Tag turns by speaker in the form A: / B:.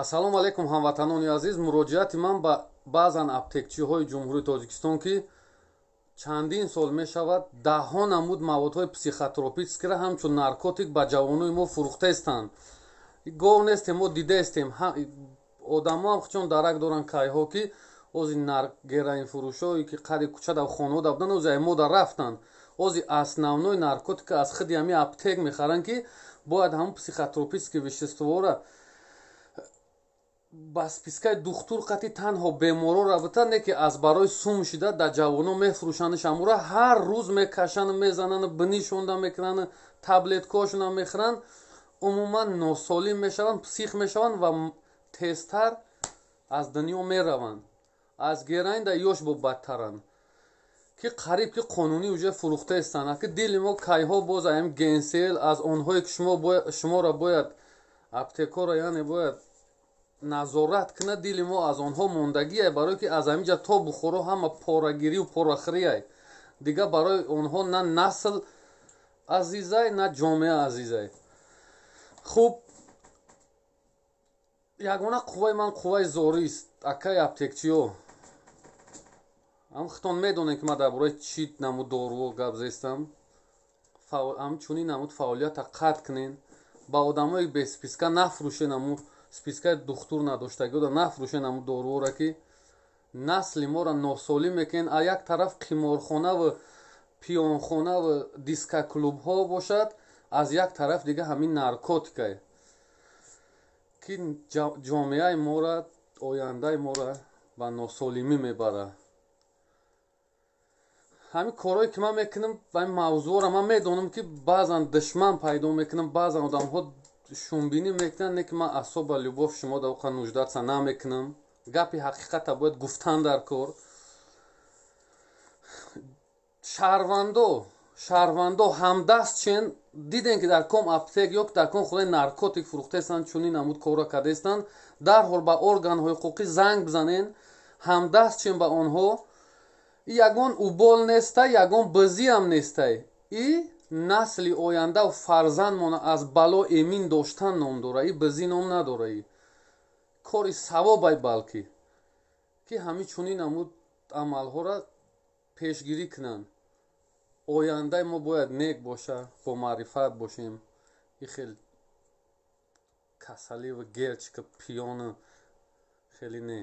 A: Ассалому алайкум, ҳамватанони азиз. Муроҷиати ман ба баъзан аптекчиҳои Ҷумҳурии Тоҷикистон, ки чандин сол мешавад, даҳҳо намуд маводҳои психотропический ро ҳамчун наркотик ба ҷавонои мо фурӯхтаистанд. Гов нестем, мо дидаистем. Одамо ҳам чун дарак доранд, кайҳо ки ози героинфурӯшое, ки қади кӯча хонаода буданд, ози ай мода рафтанд. Ози основной наркотика аз худи ҳами аптек мехаранд, ки бояд ҳамун психотропические вещество ро ба списка и духтур қати танҳо беморора бита, не ки аз барои сум шида дар ҷавоно мефурӯшанд. Шамура ҳар рӯз мекашанд, мезананд, бинишонда мекунанд, таблеткаошона мехӯранд, умуман носолим мешаванд, псих мешаванд ва тезтар аз дунё мераванд. Аз героин да ёш бо бадтаранд, ки қариб ки қонунӣ уже фурӯхтаистанд, ки дили мо кайҳо боз аям генсел аз онҳое, ки шуморо бояд аптекоро, яъне бояд назорат кунад, дили мо аз онҳо мондагие, барое ки аз ҳаминҷа то Бухоро ҳама порагирию порахӯрияй. Дигар барои онҳо на насл азизай, на ҷомеа азизай. Хуб, ягона қувваи ман қувваи зорист. Акай аптекчиё, ҳам худтон медонем, ки ман дар бораи чӣ намуд доруо гап зестам. Ҳамчунин намуд фаъолията қатъ кунен, ба одамои бе списка нафурӯшен, аму списка и духтур надоштагиода нафурӯшен аму доруора, ки насли моро носолим мекунен. А як тараф қиморхонаву пиёнхонаву дискоклубҳо бошад, аз як тараф дига ҳамин наркотикае, ки ҷомеаи мора, ояндаи мора ба носолимӣ мебарад. Ҳамин корҳое, ки ман мекунам ва ин мавзӯъро, ман медонам, ки баъзан душман пайдо мекунам, баъзан одамҳо шумбинӣ мекунанд, не ки ман особо любовь шумо дар оқа нуждаться намекунам. Гапи ҳақиқата бояд гуфтан дар кор. Шаҳрвандо ҳамдаст чен. Дидем, ки дар ком аптек ё дар ком худаи наркотик фурӯхтаистанд, чунин намуд корро кардаистанд, дарҳол ба органҳои ҳуқуқӣ занг бизанен, ҳамдаст чен ба онҳо. Ягон убол нестай, ягон бизиам нестай, и насли ояндаву фарзандмона аз бало эмин доштан ном дора. И бизӣ ном надора, и кори савобай, балки ки ҳамин чунин намуд амалҳоро пешгирӣ кунанд. Ояндаи мо бояд нек боша, бо маърифат бошем. И хел касаливу герчика пиёну хеле не.